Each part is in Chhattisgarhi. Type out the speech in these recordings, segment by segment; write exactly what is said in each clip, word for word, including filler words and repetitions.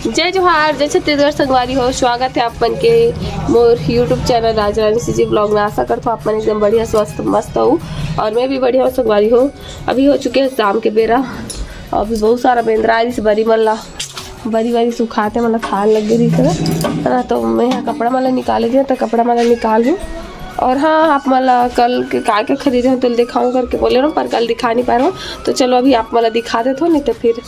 जय जोहार, जय छत्तीसगढ़ संगवारी हो। स्वागत है आप मन के मोर YouTube चैनल राजरानी सीजी ब्लॉग में। आशा करथो आप मन एकदम बढ़िया, स्वस्थ, मस्त हो और मैं भी बढ़िया हूँ संगवारी हो। अभी हो चुके हैं शाम के बेरा। अभी बहुत सारा बेंदरा आइस बरी मन ला, बरी बरी सुखाते मन ला थान लग गई रही है ना, तो मैं यहाँ कपड़ा मन ला निकाले दिया, तो कपड़ा मन ला निकाल हूँ। और हाँ, आप मन ला कल के का के खरीदे हो तो दिखाऊँ करके बोले रहो, पर कल दिखा नहीं पा रहा हूँ। तो चलो अभी आप मन ला दिखा देते हो, नहीं तो फिर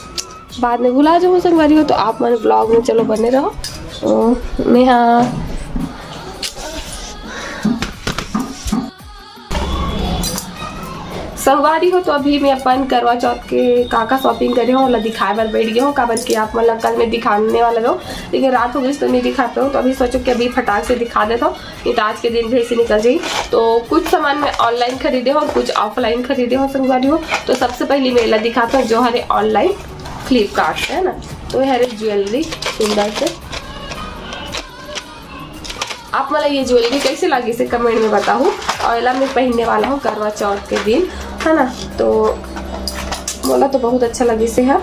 बाद में भुला जाऊँ संगवारी हो, तो आप मन ब्लॉग में चलो बने रहो। तो मैं हाँ संगवारी हो, तो अभी मैं अपन करवा चौथ के का का शॉपिंग करे हूँ, ओला दिखाए बर बैठ गई हूँ, काबर कि आप मन ला कल मैं दिखाने वाला रहूँ, लेकिन रात हो गई तो नहीं दिखा पाऊँ। तो अभी सोचो कि अभी फटाक से दिखा देता हूँ, नहीं तो आज के दिन भी ऐसे निकल जाही। तो कुछ सामान मैं ऑनलाइन खरीदे हूँ और कुछ ऑफलाइन खरीदे हूँ संगवारी हो। तो सबसे पहले मैं एला दिखाता हूँ, जो हरे ऑनलाइन फ्लिपकार्ट से, है ना। तो ये हरे ज्वेलरी सुंदर से। आप मन ला ये ज्वेलरी कैसे लगी से कमेंट में बताहू। और एला मैं पहनने वाला हूँ करवा चौथ के दिन, है ना। तो मोला तो बहुत अच्छा लगी से है,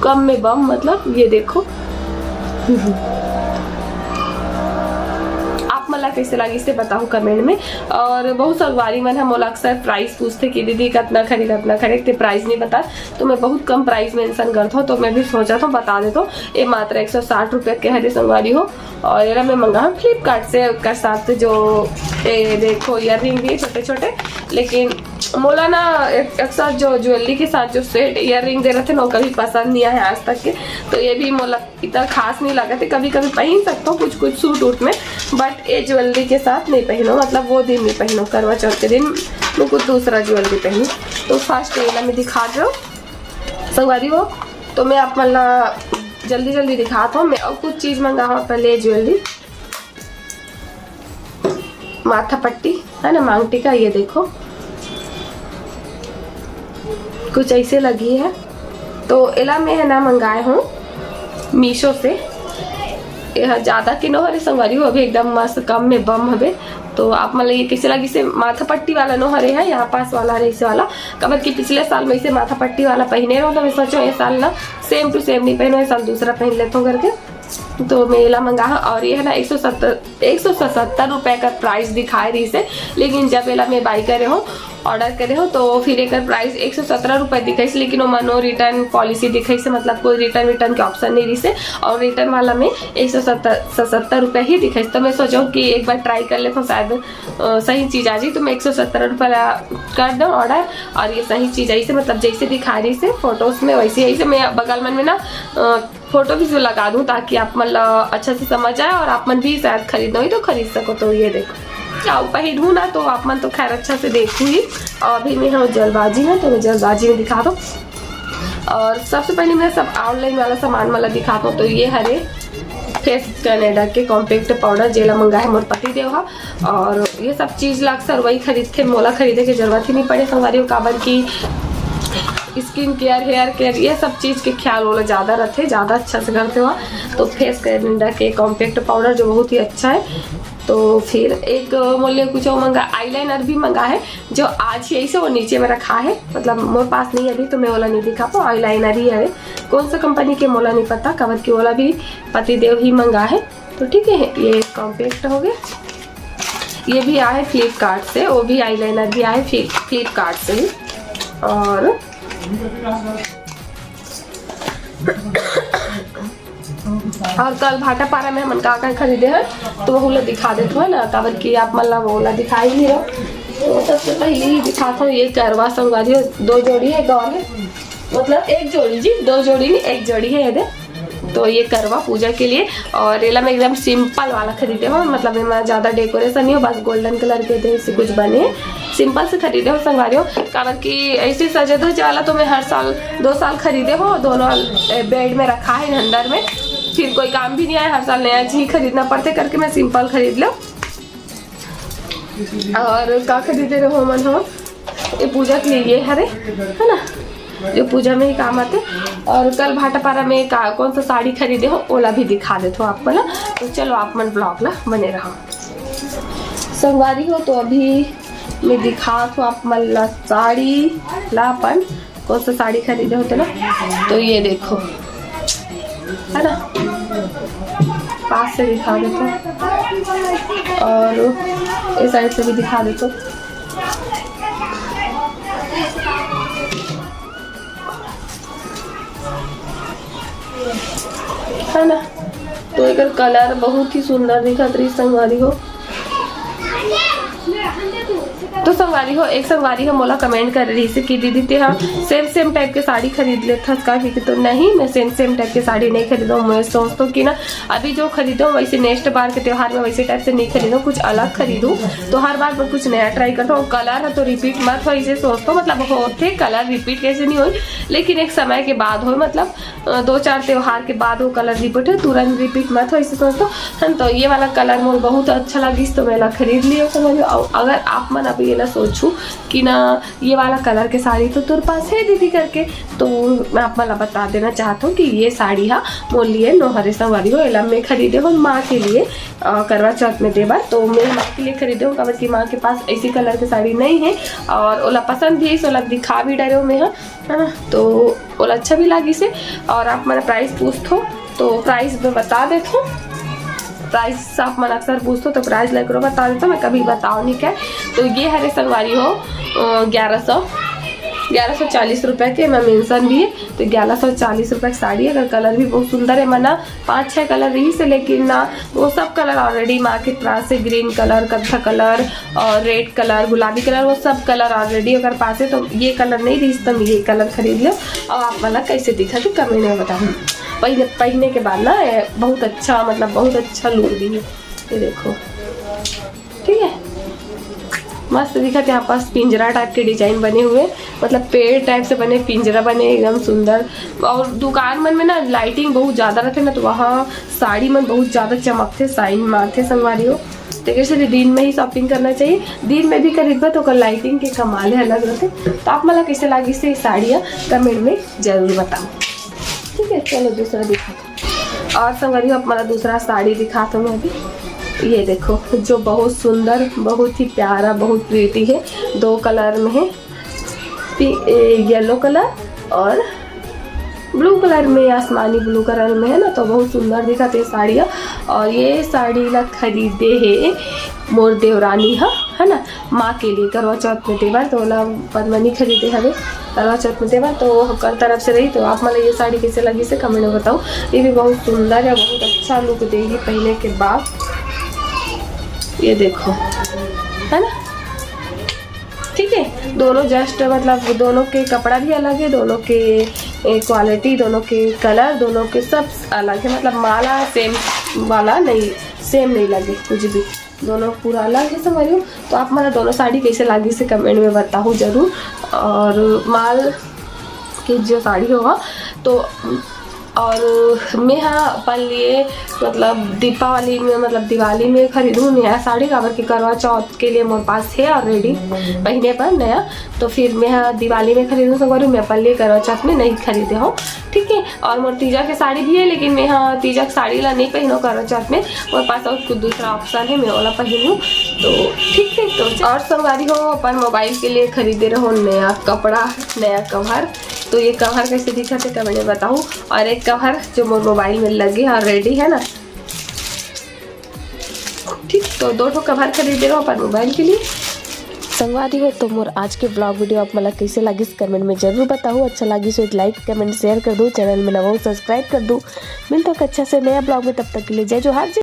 कम में बम, मतलब ये देखो। आप मन ला कैसे लगी से बताहू कमेंट में। और बहुत संगवारी मन ह मोला अक्सर प्राइस पूछते कि दीदी कतना खरीद, कतना खरीद, ते प्राइस नहीं बता। तो मैं बहुत कम प्राइस मेंशन करता हूँ, तो मैं भी सोचा था बता देता हूँ। ये मात्र एक सौ साठ रुपये के हरे संगवारी हो। और एला मैं मंगा हूँ फ्लिपकार्ट से, ओकर साथ जो ए, देखो ईयर रिंग भी छोटे छोटे, लेकिन मोला ना एक, एक साथ जो ज्वेलरी के साथ जो सेट ईयर रिंग दे रहे थे ना, वो कभी पसंद नहीं आया आज तक के। तो ये भी मोला इतना खास नहीं लगा थे, कभी कभी पहन सकता हूँ कुछ कुछ सूट उट में, बट ये ज्वेलरी के साथ नहीं पहनो, मतलब वो दिन नहीं पहनो, करवा चौथ के दिन मैं कुछ दूसरा ज्वेलरी पहनी। तो फर्स्ट एला मैं दिखा दो संगवारी हो। तो मैं आप मन ला जल्दी जल्दी दिखाता हूँ। मैं और कुछ चीज मंगावा, पहले ज्वेलरी, माथा पट्टी, है ना, मांग टीका, ये देखो कुछ ऐसे लगी है। तो एला मैं है ना मंगाए हूँ मीशो से। ये ह ज्यादा के नो हरे संगवारी हो, अभी एकदम मस्त कम में बम हवे। तो आप मन ला ये कैसे लगी से माथा पट्टी वाला नो हरे है, यहाँ पास वाला हरे इसे वाला, काबर कि पिछले साल में इसे माथा पट्टी वाला पहने रहो, तो मैं सोचो ये साल ना सेम टू सेम नहीं पहनो, ये साल दूसरा पहन लेता हूँ करके। तो मैं एला मंगा हूँ और ये है ना एक सौ सत्तर, एक सौ सत्तर रुपये का प्राइस दिखाए रही से, लेकिन जब एला मैं बाई करे हूँ, ऑर्डर करे हो, तो फिर एकर प्राइस एक सौ सत्तर रुपये दिखाइस, लेकिन ओमा नो रिटर्न पॉलिसी दिखाइस, मतलब कोई रिटर्न विटर्न के ऑप्शन नहीं रहिस हे। और रिटर्न वाला में एक सौ सत्तर, सत्तर रुपये ही दिखाइस। तो मैं सोचा कि एक बार ट्राई कर लेता हूँ, शायद अ, सही चीज़ आ जाए। तो मैं एक सौ सत्तर रुपये ला कर दूँ ऑर्डर, और ये सही चीज़ आई से, मतलब जैसे दिखा रही से फोटोज में, वैसे ही आई से। मैं बगल मन में ना अ, फोटो भी जो लगा दूँ, ताकि आप मन ला अच्छा से समझ आए और आप मन भी शायद खरीदना हो तो खरीद सको। तो ये देखो, क्या पहनूँ ना, तो आप मन तो खैर अच्छा से देखू ही। और अभी मैं हूँ जल्दबाजी में, तो मैं जल्दबाजी में दिखा दूँ। और सबसे पहले मैं सब ऑनलाइन वाला सामान मन ला दिखाता हूँ। तो ये हरे फेस कनाडा के कॉम्पैक्ट पाउडर, जेला मंगा है मोर पति देव हा। और ये सब चीज ला अक्सर वही खरीदथे, मोला खरीदे के जरूरत ही नहीं पड़े संगवारी हो, काबर कि स्किन केयर, हेयर केयर, ये सब चीज के ख्याल ओला ज्यादा रथे, ज्यादा अच्छा से करथे वह। तो फेस कनाडा के कॉम्पैक्ट पाउडर जो बहुत ही अच्छा है। तो फिर एक मोले कुछ और मंगा, आईलाइनर भी मंगा है, जो आज ही ऐसे वो नीचे में रखा है, मतलब मोर पास नहीं है अभी, तो मैं ओला नहीं दिखा पाऊँ। आईलाइनर ही है, कौन सा कंपनी के मोला नहीं पता, काबर कि ओला भी पति देव ही मंगा है। तो ठीक है, ये कॉम्पैक्ट हो गया। ये भी आए फ्लिपकार्ट से, वो भी आईलाइनर भी आए फ्लिपकार्ट से ही। और और कल भाटापारा में हमन का का खरीदे हैं, तो वहू ला दिखा देत हूँ ना, काबर कि आप मन ला वो ला दिखा ही नहीं रहो। तो सबसे पहले ही दिखाता हूँ ये करवा संगवारी, दो जोड़ी है, एक और है, मतलब एक जोड़ी जी, दो जोड़ी नहीं, एक जोड़ी है ये दे। तो ये करवा पूजा के लिए, और एला मैं एकदम सिंपल वाला खरीदे हूँ, मतलब एमा ज्यादा डेकोरेशन नहीं हो, बस गोल्डन कलर के दे से कुछ बने, सिंपल से खरीदे हूँ संगवारी हो, काबर कि ऐसे सजे धजे वाला तो मैं हर साल, दो साल खरीदे हूँ, दोनों ए, बेड में रखा है अंदर में, फिर कोई काम भी नहीं आया, हर साल नया चीज खरीदना पड़ते करके मैं सिंपल खरीद लो। और का खरीदे रहो मन हो, ये पूजा के लिए ये हरे, है ना, जो पूजा में ही काम आते। और कल भाटापारा में का, कौन सा साड़ी खरीदे हो, ओला भी दिखा देते हो आप मन ला। तो चलो आप मन ब्लॉग ला बने रहो। संगवारी हो, तो अभी मैं दिखात हूँ आप मन ला साड़ी ला, अपन कौन सा साड़ी खरीदे होते ना। तो ये देखो, है ना, पास से दिखा देते हैं और इस साइड से भी दिखा देते हैं। है ना, तो एकर कलर बहुत ही सुंदर दिखत रही संगवारी हो। तो संगवारी हो, एक संगवारी हो मोला कमेंट कर रही से कि दीदी तेहा सेम सेम टाइप के साड़ी खरीद लेथस का, क्योंकि तो नहीं, मैं सेम सेम टाइप के साड़ी नहीं खरीदूँ। मैं सोचतो कि ना अभी जो खरीदो वैसे नेक्स्ट बार के त्योहार में वैसे टाइप से नहीं खरीदो, कुछ अलग खरीदूँ। तो हर बार मैं कुछ नया ट्राई करता हूँ। कलर है तो रिपीट मत हो, इसे सोचतो मतलब होते कलर रिपीट कैसे नहीं हो, लेकिन एक समय के बाद हो, मतलब अ, दो चार त्योहार के बाद वो कलर रिपीट हो, तुरंत रिपीट मत हो, इसे सोचतो। हम तो ये वाला कलर मोर बहुत अच्छा लगिस तो मैं ला खरीद लियो संगवारी हो। अगर आप मन अभी ये ना सोचू कि ना ये वाला कलर के साड़ी तो तोर पास है दीदी करके, तो मैं आप मन ला बता देना चाहत हूँ कि ये साड़ी हा मोर लिए नो हरे संगवारी हो। एला मैं खरीदे हूँ माँ के लिए, अ, करवा चौथ में देबर। तो मैं माँ के लिए खरीदे हूँ, काबर कि माँ के पास ऐसी कलर के साड़ी नहीं है और ओला पसंद भी है, ओला दिखा भी डरे हूँ मैं, हाँ, है ना। तो ओला अच्छा भी लागिस हे। और आप मन प्राइस पूछथो तो प्राइस मैं बता देथो। प्राइस आप मन अक्सर पूछथो तो प्राइस ला करो बता देथो, मैं कभी बताओ नहीं क्या। तो ये हरे संगवारी हो ग्यारह सौ, ग्यारह सौ चालीस रुपये के, मैं मेंशन भी है। तो ग्यारह सौ चालीस रुपये की साड़ी, अगर कलर भी बहुत सुंदर है, मना पाँच छः कलर रही से, लेकिन ना वो सब कलर ऑलरेडी माँ के पास है, ग्रीन कलर, कत्था कलर और रेड कलर, गुलाबी कलर, वो सब कलर ऑलरेडी अगर पास है तो ये कलर नहीं रही तो ये कलर खरीद लो। और आप मन ला कैसे दिखा थे कमेंट में बताओ। पहने पहने के बाद ना ये बहुत अच्छा, मतलब बहुत अच्छा लुक दी है। ये देखो, ठीक है, मस्त दिखत है। यहाँ पास पिंजरा टाइप के डिजाइन बने हुए, मतलब पेड़ टाइप से बने, पिंजरा बने एकदम सुंदर। और दुकान मन में ना लाइटिंग बहुत ज्यादा रहते ना, तो वहाँ साड़ी मन बहुत ज्यादा चमकते, शाइन मारते संगवारी हो। तो कैसे भी दिन में ही शॉपिंग करना चाहिए, दिन में भी खरीदबा तो ओकर लाइटिंग के कमाल है, अलग रहते। तो आप मन ला कैसे लागिस हे साड़ियाँ कमेंट में जरूर बताओ। ठीक है, चलो दूसरा दिखा। और संगवारी हो, आप मन ला दूसरा साड़ी दिखात हूँ मैं अभी। ये देखो, जो बहुत सुंदर, बहुत ही प्यारा, बहुत प्रीटी है, दो कलर में है, येलो कलर और ब्लू कलर में, आसमानी ब्लू कलर में है ना, तो बहुत सुंदर दिखत हे साड़ी ह। और ये साड़ी ला खरीदे हे मोर देवरानी ह, है ना, माँ के लिए करवा चौथ में देबर, तो ओला पद्मनी खरीदे हवे करवा चौथ में देबर, तो ओकर तरफ से रही। तो आप मन ला ये साड़ी कैसे लगिस हे कमेंट में बताओ। ये भी बहुत सुंदर है, बहुत अच्छा लुक देगी पहने के बाद। ये देखो, है ना, ठीक है, दोनों जस्ट मतलब दोनों के कपड़ा भी अलग है, दोनों के क्वालिटी, दोनों के कलर, दोनों के सब अलग है। मतलब माला सेम वाला नहीं, सेम नहीं लगे कुछ भी, दोनों पूरा अलग है संगवारी हो। तो आप मन ला दोनों साड़ी कैसे लागिस हे कमेंट में बताओ जरूर। और माल के जो साड़ी होगा तो और मैं हा अपन लिए मतलब दीपावली में, मतलब दिवाली में खरीदूँ नया साड़ी, काबर के करवा चौथ के लिए मोर पास है ऑलरेडी पहने पर नया, तो फिर मैं हा दिवाली में खरीदूँ संगवारी, मैं अपन लिए करवा चौथ में नहीं खरीदे हूँ, ठीक है। और मोर तीजा के साड़ी भी है, लेकिन मैं हा तीजा के साड़ी ला नहीं पहनूँ करवा चौथ में, मोर पास और कुछ दूसरा ऑप्शन है, मैं ओला पहनूँ। तो ठीक है, तो और संगवारी हो, अपन मोबाइल के लिए खरीदे रहो नया कपड़ा, नया कवर। तो ये कवर कैसे दिखत हे कमेंट में बताओ। और एक कवर जो मोर मोबाइल में लगे ऑलरेडी है ना, ठीक, तो दो ठो कवर खरीदे रहो अपन मोबाइल के लिए। संगवारी हो, तो मोर आज के ब्लॉग वीडियो आप मन ला कैसे लागिस कमेंट में जरूर बताओ। अच्छा लागिस हो तो लाइक, कमेंट, शेयर कर दो, चैनल में नवा हो सब्सक्राइब कर दो। मिलता हूँ अच्छा से नया ब्लॉग में, तब तक के लिए जय जोहार, जय